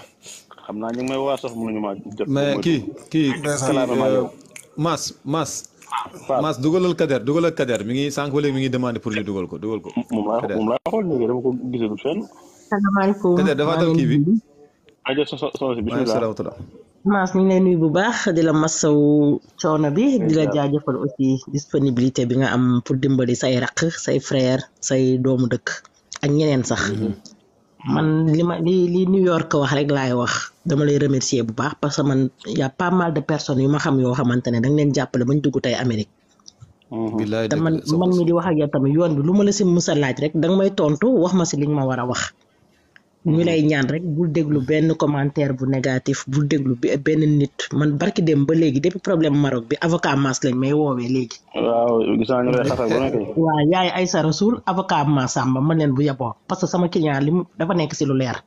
S4: xam naa ñu ngi may waar sax mënuñu maa jot
S5: mais kii Mass dugalal Kader mi ngi sànq ba léegi mi ngi demandé pour ñu dugal ko
S4: moom laa xool léegi dama ko gisul fenn
S8: salaamaaleykum
S5: Kader dafa tal kii bi
S4: aja soxna si bismillah
S8: Mass ñu ngi lay nuyu bu baax di la masaw coono bi di la jaajëfal aussi disponibilité bi nga am pour dimbali say raq say frère say doomu dëkk ak ñeneen sax man li New York wax rek laay wax dama lay remercier bu baax parce que man y a pas mal de personnes yu ma xam yoo xamante ne da nga leen jàppale bañ dugg tey Amérique te man mi di wax ak yow tamit yoon bi lu ma la si musa laaj rek danga may tontu wax ma si li nga ma war a wax ñu lay ñaan rek bul déglu benn commentaire bu négatif bul déglu benn nit man barki dem ba léegi depuis problème Maroc bi avocat Mass lañ may woowee léegi
S4: waaw gis naa ñu lay xatal ba nekk
S8: waaw yaay Aïssa Rasoul avocat Mass Samba man leen bu yeboo parce que sama client li dafa nekk si lu leer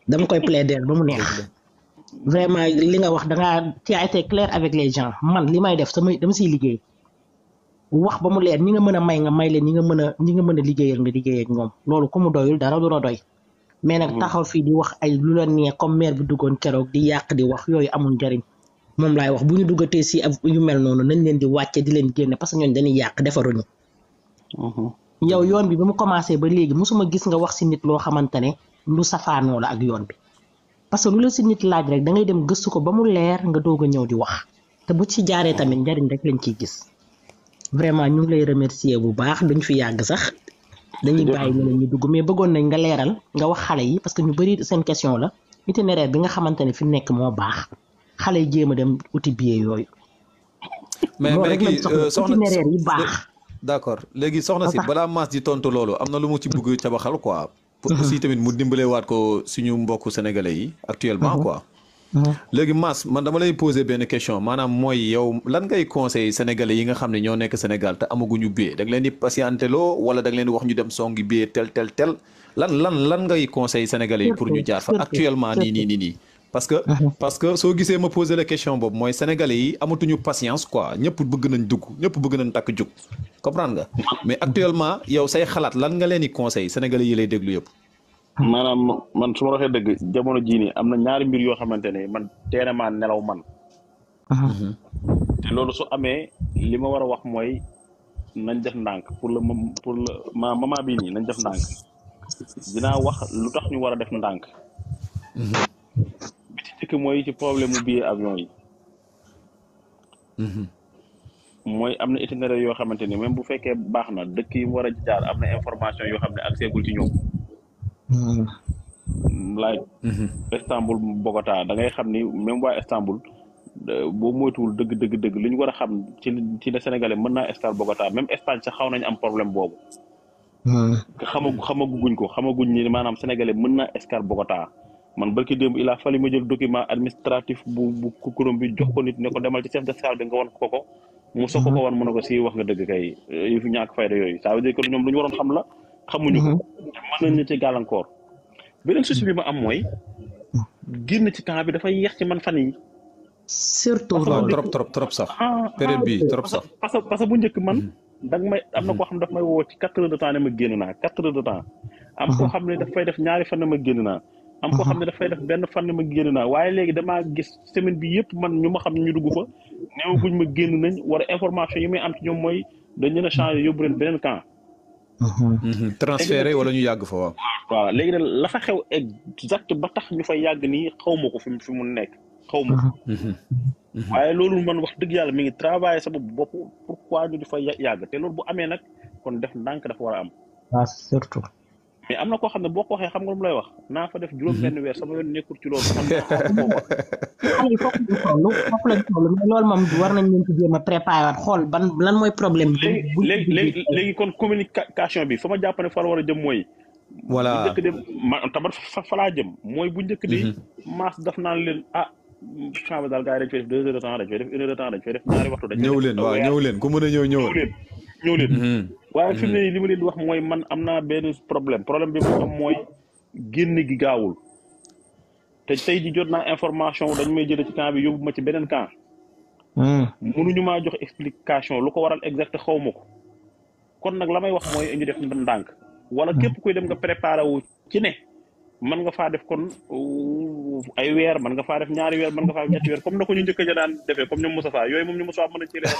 S8: dama koy plaider ba mu neex vraiment li nga wax dangaa tu as été clair avec les gens man li may def dama siy liggéey wax ba mu leer ñi nga mën a may nga may leen ñi nga mën a liggéeyal nga liggéey ak ñoom loolu ku mu doyul dara du la doy mais nag taxaw fii di wax ay lu la neex comme maire bi duggoon keroog di yàq di wax yooyu amul njariñ moom laay wax bu ñu duggatee si yu mel noonu nañ leen di wàcce di leen génne parce que ñooñu dañuy yàq defaruñu yow yoon bi ba mu commencé ba léegi mosuma gis nga wax si nit loo xamante ne lu safaanoo la ak yoon bi parce que lu la si nit laaj rek da ngay dem gëstu ko ba mu leer nga doog a ñëw di wax te bu ci jaaree tamit njariñ rek lañ ciy gis vraiment ñu ngi lay remercier bu baax duñ fi yàgg sax dañuy bàyyi ñeneen ñu dugg mais bëggoon nañ nga leeral nga wax xale yi parce que ñu bëri seen question la itinéraire bi nga xamante ne fi nekk moo baax xale yi jéem a dem uti billet yooyu.
S5: mais kii soxna
S8: itinéraire yi baax.
S5: d'accord léegi soxna si balaa Mass di tontu loolu am na lu mu ci bëgg cabaxal quoi. pour aussi tamit mu dimbale waat ko suñu mbokku sénégalais yi actuellement quoi. léegi Mass man dama lay poser benn question maanaam mooy yow lan ngay conseil sénégalais yi nga xam ne ñoo nekk Sénégal te amaguñu billet da nga leen di patienté loo wala da nga leen di wax ñu dem songi billet tel lan ngay conseil sénégalais yi pour ñu jaar fa actuellement nii parce que soo gisee ma poser la question boobu mooy sénégalais yi amatuñu patience quoi ñëpp bëgg nañ dugg ñëpp bëgg nañ takk jug comprendre nga mais actuellement yow say xalaat lan nga leen di conseil sénégalais yi lay déglu yëpp.
S4: maanaam man su ma waxee dëgg jamono jii nii am na ñaari mbir yoo xamante ne man teenemaa nelaw man te loolu su amee li ma war a wax mooy nañ def ndànk pour le moment bii nii nañ def ndànk dinaa wax lu tax ñu war a def ndànk bi ci njëkk mooy ci problème mu billet avion yi mooy am na itinéraire yoo xamante ni même bu fekkee baax na dëkk yi mu war a jaar am na information yoo xam ne accès gul ci ñoom. like Istanbul Bogota da ngay xam ni même waa Istanbul boo moytuwul dëgg li ñu war a xam ci la Sénégalais mën naa escale Bogota même Espagne sax xaw nañu am problème boobu. xamaguñ ni maanaam Sénégalais mën naa escale Bogota man barki démb il a fallu ma jël document administratif bu kuréel bi jox ko nit ne ko demal ci chef d'escale bi nga wan ko mu soog ko wan mu ne ko si wax nga dëgg kay yu fi ñàkk fayda yooyu ça veut dire que ñoom lu ñu waroon xam la xamuñu ko mën nañ ci gàllankoor beneen souci bi ma am mooy génn ci camp bi dafay yeex ci man fan yi
S8: surtout
S5: trop sax période bi trop sax
S4: parce que bu njëkk man danga may am na koo xam ne daf may woo ci 4 heures de temps ne ma génn naa 4 heures de temps am koo xam ne daf fay def ñaari fan ne ma génn naa am koo xam ne dafay def benn fan ne ma génn naa waaye léegi damaa gis semaine bi yëpp man ñu ma xam ne ñu dugg fa neewaguñ ma génn nañ wala information yi may am ci ñoom mooy dañ leen a changé yóbbu leen beneen camp
S5: transféré wala ñu yàgg fa waaw
S4: waaw léegi nag la fa xew exact ba tax ñu fay yàgg nii xaw ma ko fi mu nekk xaw ma ko waaye loolu man wax dëgg yàlla mi ngi travaillé sa bopp pourquoi ñu di fa yàgg te loolu bu amee nag kon def ndànk dafa war a am
S8: waaw surtout
S4: mais am na koo xam ne boo ko waxee xam nga lu mu lay wax naa fa def juróom benn weer sama yoon nekkul ci loolu man
S8: foofu lañ toll mais loolu moom war nañ leen ci jéem a préparé waat xool lan mooy problème bi
S4: léegi kon communication bi fa ma jàpp ne fa la war a jëm mooy
S5: voilà
S4: bu njëkk de tamat fa laa jëm mooy bu njëkk de maas daf naan leen champ bi daal gars yi dañ fay def 2 heures de temps dañ fay def 1 heure de temps dañ fay def ñaari waxtu
S5: ñëw leen waaw ñëw leen ku mën a ñëw
S4: leen waaye fi mu ne li ma leen di wax mooy man am naa benn problème bi mu am mooy génn gi gaawul te tey ji jot naa information dañ may jëlee ci camp bi yóbbu ma ci beneen camp mënuñu maa jox explication lu ko waral exact xaw ma ko kon nag la may wax mooy ñu def ndànk wala képp kuy dem nga préparé wu ci ne mën nga faa def kon ay weer mën nga faa def ñaari weer mën nga faa def ñetti weer comme na ko ñu njëkk ja daan defee comme ñoom Moustapha yooyu moom ñu Moustapha mën na ci leer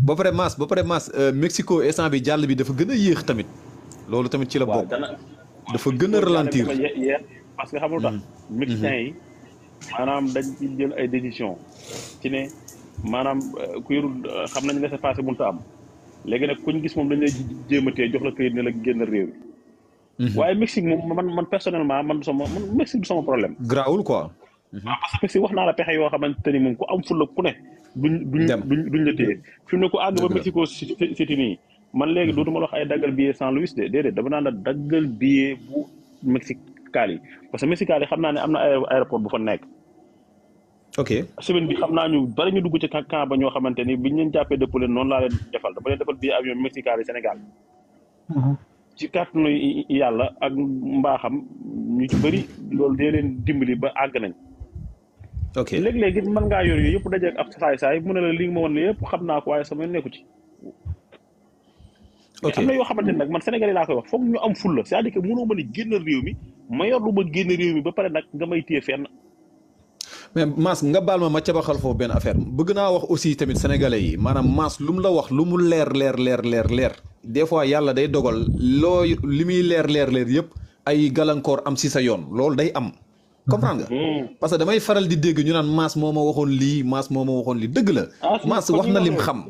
S4: bu bare
S5: ba pare Mass Mexico instant bi jàll bi dafa gën a yéex tamit loolu tamit ci la bokk dafa gën a ralentir
S4: parce que xamul tax mexicains yi maanaam dañ ci jël ay décision ci ne maanaam ku yorul xam nañ laissez-passer mënut a am léegi nag kuñ gis moom dañ lay jéem a tee jox la këyit ne la génn réew mi waaye Mexique moom man personnellement Mexique du sama problème.
S5: grawul quoi.
S4: parce que Mexique wax naa la pexe yoo xamante ni moom ku am fulla ku ne. duñ la téye fi mu ne ku àgg ba Mexico City nii man léegi dootuma la wax ay daggal billet San Luis de déedéet dama naan la daggal billet bu Mexicali parce que Mexicali xam naa ne am na aéroport bu fa nekk.
S5: ok
S4: semaine bi xam naa ñu bari ñu dugg ci camp ba ñoo xamante ni biñ leen jàppee dëpp leen noonu laa leen defal dama leen defal billet avion Mexicali Sénégal. ci kàttanu yàlla ak mbaaxam ñu ci bëri loolu dee leen dimbali ba àgg nañ.
S5: ok
S4: léeg-léeg it mën ngaa yor yooyu yëpp dajeeg ab saay-saay mu ne la li nga ma wan ne yëpp xam naa ko waaye sama nekku ci.
S5: ok
S4: am na yoo xamante ne nag man Sénégalais laa koy wax foog ñu am fulla c'est-à-dire que mënoo mën a génn réew mi ma yor lu ma génn réew mi ba pare nag nga may téye fenn.
S5: mais Mass nga baal ma cabaxal foofu benn affaire bëgg naa wax aussi tamit sénégalais yi maanaam Mass lu mu la wax lu mu leer des fois yàlla day dogal li muy leer yëpp ay gàllankoor am si sa yoon loolu day am comprendre nga parce que damay faral di dégg ñu naan Mass moo ma waxoon lii dëgg la Mass wax na lim xam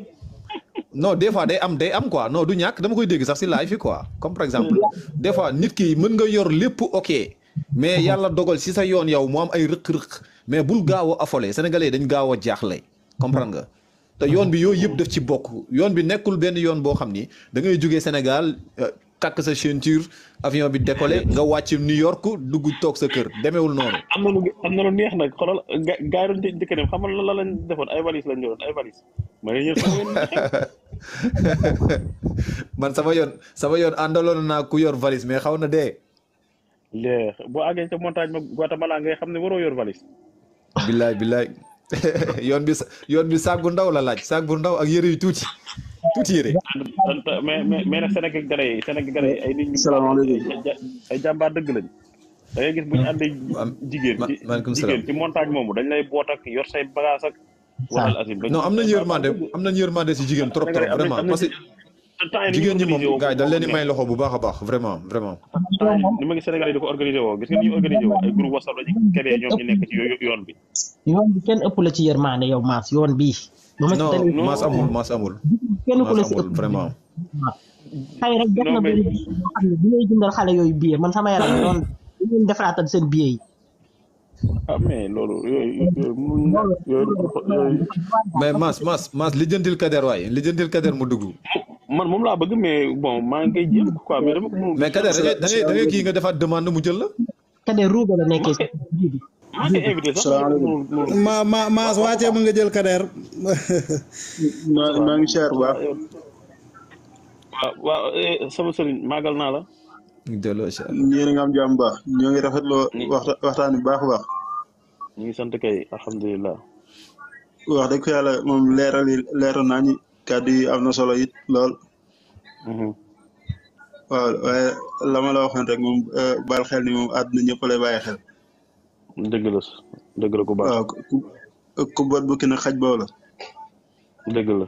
S5: non des fois day am quoi non du ñàkk dama koy dégg sax si live fi quoi comme par exemple des fois nit ki mën nga yor lépp ok mais yàlla dogal si sa yoon yow mu am ay rëq-rëq mais bul gaaw a affolé sénégalais dañ gaaw a jaaxle comprendre nga te yoon bi yooyu yëpp daf ci bokk yoon bi nekkul benn yoon boo xam ni da ngay jógee Sénégal takk sa ceinture avion bi décollé nga wàcc New York dugg toog sa kër demeewul noonu.
S4: am na lu neex nag xoolal gars yi doon njëkk a dem xam nga la lañ defoon ay valise lañ jëloon ay valise.
S5: man sama yoon àndaloon naa ku yor valise mais xaw na dee.
S4: boo àggee ca montagne ma Guatemala ngay xam ne waroo yor valise.
S5: billaay yoon bi saag bu ndaw la laaj saag bu ndaw ak yëre yu tuuti yëre.
S4: mais nag Sénégalais yi ay nit ñu. salaamaaleykum ay jàmbaar dëgg lañ. da ngay gis bu ñu àndee jigéen ci montagne moomu dañ lay boot ak yor say bagage ak. wala asim
S5: non am nañu yërmande si jigéen trop vraiment parce que jigéen ñi moom gars yi dañ leen di may loxo bu baax a baax vraiment.
S4: ni ma gis Sénégal yi di ko organisé woo gis nga ni ñu organisé woo ay groupe WhatsApp la ñu créé ñoom ñu nekk ci yoon bi.
S8: yoon bi kenn ëpp la ci yërmande yow Mass yoon bii ba ma si télé
S5: maas amul maas amul
S8: kenn ku la
S5: maas
S8: si
S5: amul
S8: ëpp
S5: vraiment
S8: xëy rek def na benn boo xam ne bi ngay jëndal xale yooyu billet man sama yaram doon dañu defaraatal seen billet yi
S4: ah mais loolu yooyu
S5: mais maas lijjantil Kader waay lijjantil Kader mu dugg
S4: man moom laa bëgg mais bon maa ngi koy jéem quoi mais dama ko mënul.
S5: mais Kader da ngay kii nga defaat demande mu jël la.
S8: Kader ruuba la nekkee si
S4: maa ngi invité sax.
S7: maas wàccee mën nga jël Kader. maa ngi cher bu baax.
S4: waaw sama sëriñ màggal naa la.
S5: delloo cher.
S7: yéen a ngi am jàmm bu baax ñoo ngi rafetlu waxtaan bu baax a baax.
S4: ñu ngi sant kay alhamdulilah.
S7: wax dëgg yàlla moom leeral naa ñi kàddu yi am na solo it lool. waaw waaye la ma la waxoon rek moom baal xel ni moom àdduna ñëpp lay bàyyi xel.
S4: dëgg la ku baax.
S7: waaw ku bot bu ki nag xaj boobu la.
S4: dëgg la.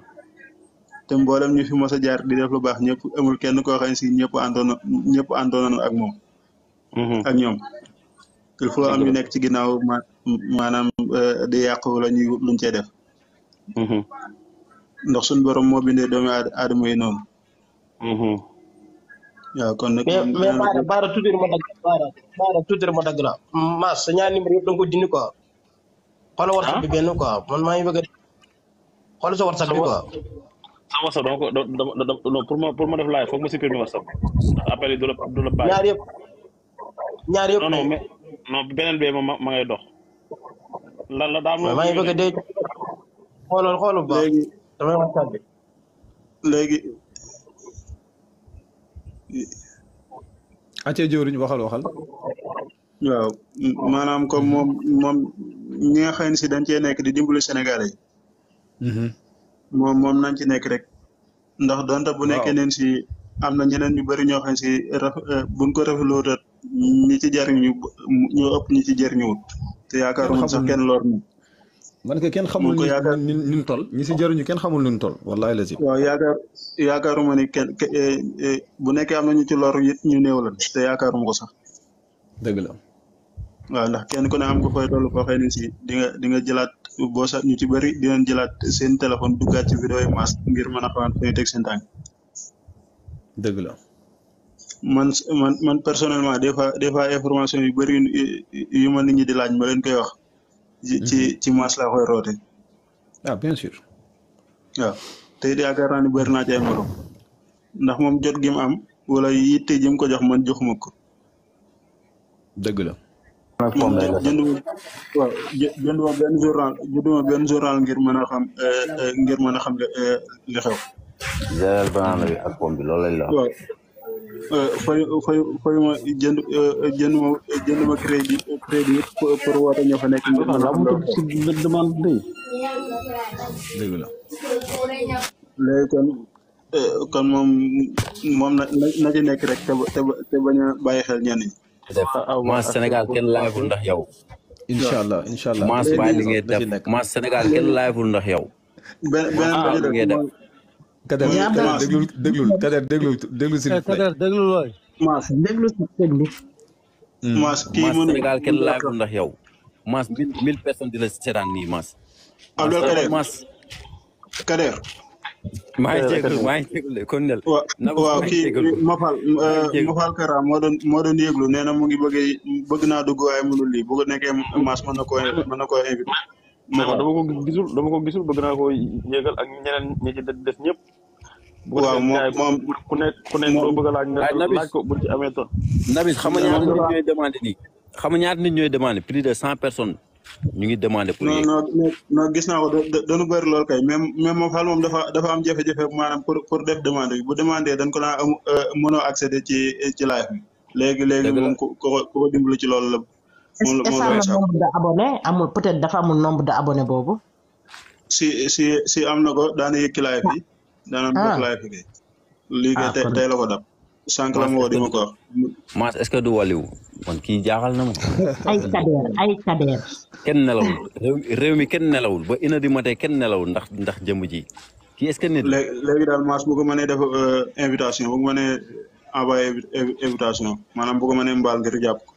S7: te mboolem ñu fi mos a jaar di def lu baax ñëpp amul kenn koo xam ne si ñëpp àndoon ak moom. ak ñoom. il faut am ñu nekk ci ginnaaw maanaam di yàq wala ñuy luñ cee def. ndax suñu borom moo bindee doomi aadama yi noonu. waaw kon nag.
S9: mais baara tuuti ma dagg baara tuuti ma dagg la. Mass sa ñaari numéro yëpp da nga ko dindi quoi. xoolal WhatsApp bi benn quoi man maa ngi bëgg a. xoolal sa WhatsApp bi quoi.
S4: sa WhatsApp dama ko pour ma def live foog ma supprimer WhatsApp ndax appel yi du la bàyyi.
S9: ñaar yëpp.
S4: non mais non beneen bee ma ngay dox. lan la daa
S9: maa ngi bëgg a dee. xoolal bu baax.
S7: léegi
S9: damay WhatsApp bi.
S7: léegi.
S5: acee jëwriñ waxal.
S7: waaw maanaam comme moom ñi nga xam ne si dañ cee nekk di dimbali Sénégalais yi. moom nañ ci nekk rek. ndax donte bu nekkee neen si am na ñeneen ñu bëri ñoo xam ne si buñ ko rafetloo tat ñi ci jariñu ñoo ëpp ñi ci jariñuwut te yaakaaruma sax kenn lor ni
S5: man ko kenn xamul ni toll ñi si jariñu kenn xamul ni toll wallahi la si
S7: waaw yaakaaruma ni kenn bu nekkee am na ñu ci lor it ñu néew la te yaakaaruma ko sax
S5: dëgg la
S7: waaw ndax kenn ku ne am nga koy toll foo xëy ne si di nga jëlaat boo sax ñu ci bëri dinañ jëlaat seen téléphone duggaat ci vidéo yi Mass ngir mën a xamante fa ñu teg seen tànk
S5: dëgg la
S7: man personnellement des fois information yu bëri yu ma nit ñi di laaj ma leen koy wax ci Mass laa koy roote
S5: ah bien sûr
S7: waaw te it yaakaar naa ni bëri naa ci ay morom ndax moom jot gi mu am wala yitte ji mu ko jox man joxuma ko
S5: dëgg la
S7: moom jënduma benn journal ngir mën a xam li xew
S3: jaral banaan bi ak pom bi loolu lañ la
S7: waaw fayu ma jënduma crédit pour woote ñoo fa nekk
S5: dëgg la
S7: léegi kon moom na ci nekk rek te bañ a bàyyi xel ñenn ñi
S3: Mass Sénégal kenn laajul ndax yow
S5: incha allah
S3: Mass bàyyi li ngay def Mass Sénégal kenn laajul ndax yow
S7: beneen
S3: li ngay def
S5: Kader déglul Kader déglu si
S9: Kader déglu looy.
S7: Mass kii
S3: Mass Sénégal kenn laajul ndax yow Mass 1000 personnes di la seetaan nii Mass
S7: Abdou Kader
S3: Mass
S7: Kader
S3: maa ngi jégalu kon nel
S7: waaw kii Mafal Kara moo doon yëglu nee na mu ngi bëgg naa dugg waaye mënul lii bu ko nekkee Mass mën na koo invité
S4: dama ko gisul bëgg naa ko yéegal ak ñeneen ñi ci des ñëpp.
S7: waaw moom
S4: ku nekk loo bëgg a laaj nga laaj ko bu ci amee temps.
S3: Nabis xam nga ñaata nit ñooy demandé nii xam nga ñaata nit ñooy demandé plus de 100 personnes ñu ngi demandé pour
S7: non gis naa ko doonu bëri loolu kay même Mafal moom dafa am jafe-jafe maanaam pour def demande bi bu demandé dañ ko naa mënoo accéder ci live bi léegi moom ko dimbali ci loolu la
S8: est-ce que am na nombre d'abonnés amul peut-être dafa amul nombre d'abonnés boobu.
S7: si am na ko daana yëg ci live bi. daana bokk live bi kay. lii kay tey la ko dab. sànq la ma woo di ma ko wax.
S3: Mass est-ce que du waliw man kii jaaxal na ma.
S8: ay Kader.
S3: kenn nelawul réew mi kenn nelawul ba 1 heure du matin kenn nelawul ndax jëmm ji kii est-ce que nit.
S7: léegi daal Mass bu ko mënee def invitation bu ko mënee envoyé invitation maanaam bu ko mënee mbaal ngir jàpp ko.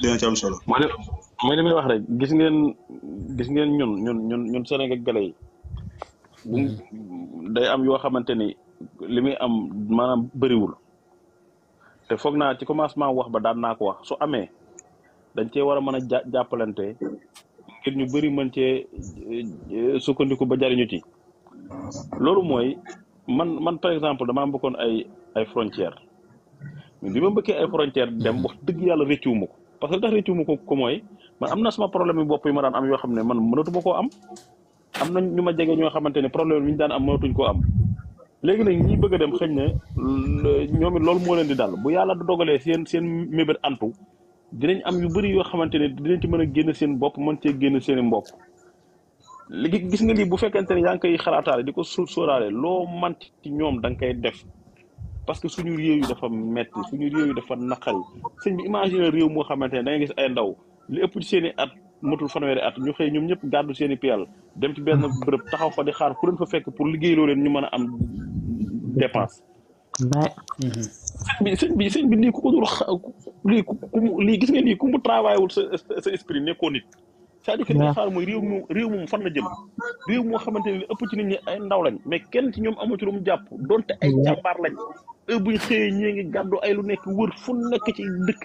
S7: dina ci am solo.
S4: mooy li may wax rek gis ngeen ñun Sénégalais yi day am yoo xamante ni li muy am maanaam bëriwul te foog naa ci commencement wax ba daan naa ko wax su amee dañ cee war a mën a jàppalante ngir ñu bëri mën cee sukkandiku ba jariñu ci loolu mooy man par exemple damaa mbëkkoon ay frontière bi ma mbëkkee ay frontière dem wax dëgg yàlla réccuwuma ko parce que li tax réccuwuma ko mooy man am na sama problème yi bopp yi ma daan am yoo xam ne man mënatuma koo am na ñu ma jege ñoo xamante ne problème yi ñu daan am mënatuñ koo am léegi nag ñi bëgg a dem xëñ na ñoom it loolu moo leen di dal bu yàlla dogalee seen mébét antu dinañ am yu bëri yoo xamante ne dinañ ci mën a génn seen bopp mën cee génn seen i mbokk léegi gis nga lii bu fekkente ne yaa ngi koy xalaataale di ko sóoraale loo man ci ñoom da nga koy def parce que suñu réew yi dafa metti suñu réew yi dafa naqari sëñ bi imagine réew moo xamante ne da nga gis ay ndaw li ëpp ci seen i at matul fanweeri at ñu xëy ñoom ñëpp gàddu seen i peel dem ci benn bërëb taxaw fa di xaar ku leen fa fekk pour liggéeyloo leen ñu mën a am dépense sëñ bi lii ku ko dul lii gis nga lii ku mu travaillé wul sa esprit nekkoo nit c'est-à-dire que li xaar mooy réew moom fan la jëm réew moo xamante ne li ëpp ci nit ñi ay ndaw lañ mais kenn ci ñoom amu ci lu mu jàpp donte ay jàmbaar lañ buñ xëyee ñii ngi gàddu ay lu nekk wër fu nekk ci dëkk